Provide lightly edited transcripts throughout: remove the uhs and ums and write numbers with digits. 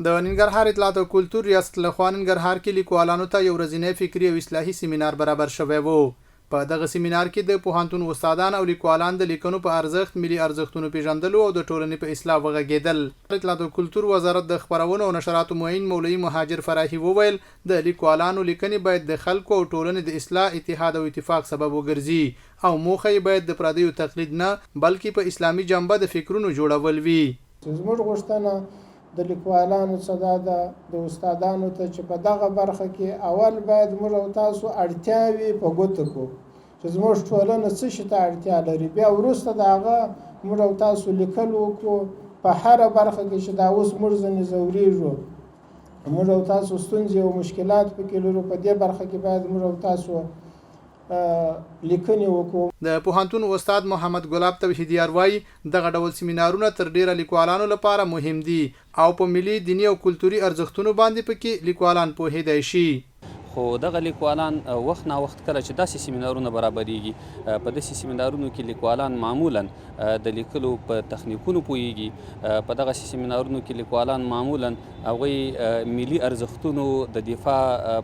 د ننګرهار اطلاعات او کلتور ریاست لخوا ننګرهار کې لیکوالانو ته یو ورځنی فکري او اصلاحي سیمینار برابر شوی وو. په دغه سیمینار کې د پوهنتون استادان او لیکوالان د لیکنو په ارزښت، ملي ارزښتونو پېژندلو او د ټولنې په اصلاح وغږېدل. اطلاعات او کلتور وزارت د خپرونو او نشراتو معین مولوي مهاجر فراهي وویل، د لیکوالانو لیکنې باید د خلکو او ټولنې د اصلاح، اتحاد او اتفاق سبب وګرځي او موخه یې باید د پردیو تقلید نه، بلکې په اسلامي جنبه د فکرونو جوړول وي. زموږ غوښتنه د لیکوالانو څه دا ده د استادانو ته چې په دغه برخه کې اول باید موږ او تاسو اړتیاوې په ګوته کړو چې زموږ ټولنه څه شي ته اړتیا لري، بیا وروسته د هغه موږ او تاسو لیکل وکړو په هره برخه کې چې دا اوس موږ ځنې ځورېږو، موږ او تاسو ستونزې او مشکلات پکې لرو، په دې برخه کې باید موږ او تاسو لیکنې وکړو. د پوهنتون استاد محمد ګلاب توحیدیار وايي، دغه ډول سیمینارونه تر ډېره لیکوالانو لپاره مهم دي او په ملي، دیني او کلتوري ارزښتونو باندې په کې لیکوالان پوهېدای شي. خو دغه لیکوالان وخت ناوخت کله چې داسې سیمینارونه برابرېږي، په داسې سیمینارونو کې لیکوالان معمولاً د لیکلو په تخنیکونو پوهېږي، په دغسې سیمینارونو کې لیکوالان معمولاً هغوی ملي ارزښتونو د دفاع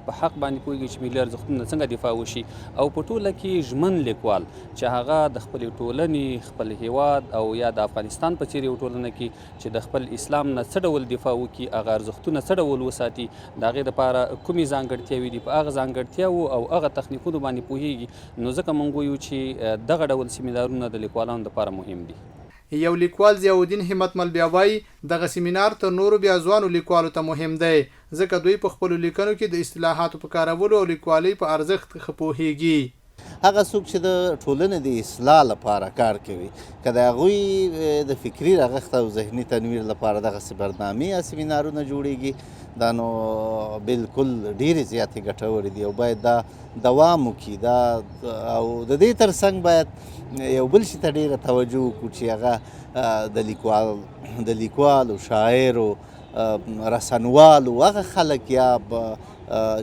په حق باندې پوهېږي چې ملي ارزښتونه څنګه دفاع وشي، او په ټوله کې ژمن لیکوال چې هغه د خپلې ټولنې، خپل هیواد او یا د افغانستان په څېر یو ټولنه کې چې د خپل اسلام نه څه ډول دفاع وکړي، هغه ارزښتونه څه ډول وساتي، د هغې دپاره کومې ځانګړتیاوې دي، په هغه ځانګړتیاوو او هغه تخنیکونو باندې پوهېږي. نو ځکه موږ وایو چې دغه ډول سیمینارونه د لیکوالانو دپاره مهم دي. یو لیکوال ضیاءالدین همتمل بیا وايي، دغه سیمینار تر نورو بیا ځوانو لیکوالو ته مهم دی، ځکه دوی په خپلو لیکنو کې د اصطلاحاتو په کارولو او لیکوالۍ په ارزښت ښه پوهېږي. هغه څوک چې د ټولنې د اصلاح لپاره کار کوي، که د هغوی د فکري رغښت او ذهني تنویر لپاره دغسې برنامې یا سیمینارونه جوړېږي، دا نو بالکل ډېرې زیاتې ګټورې دي او باید دا دوام وکړي. دا او د دې ترڅنګ باید یو بل شي ته ډېره توجه وکړو چې هغه د لیکوالو، شاعرو، رسنوالو هغه خلک یا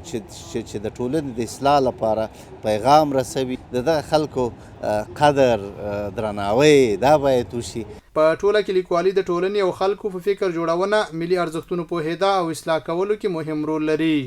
چې د ټولنې د اصلاح لپاره پیغام رسوي، د دغه خلکو قدر، درناوی دا باید وشي. په ټوله کې لیکوالي د ټولنې او خلکو په فکر جوړونه، ملي ارزښتونو پوهېدا او اصلاح کولو کې مهم رول لري.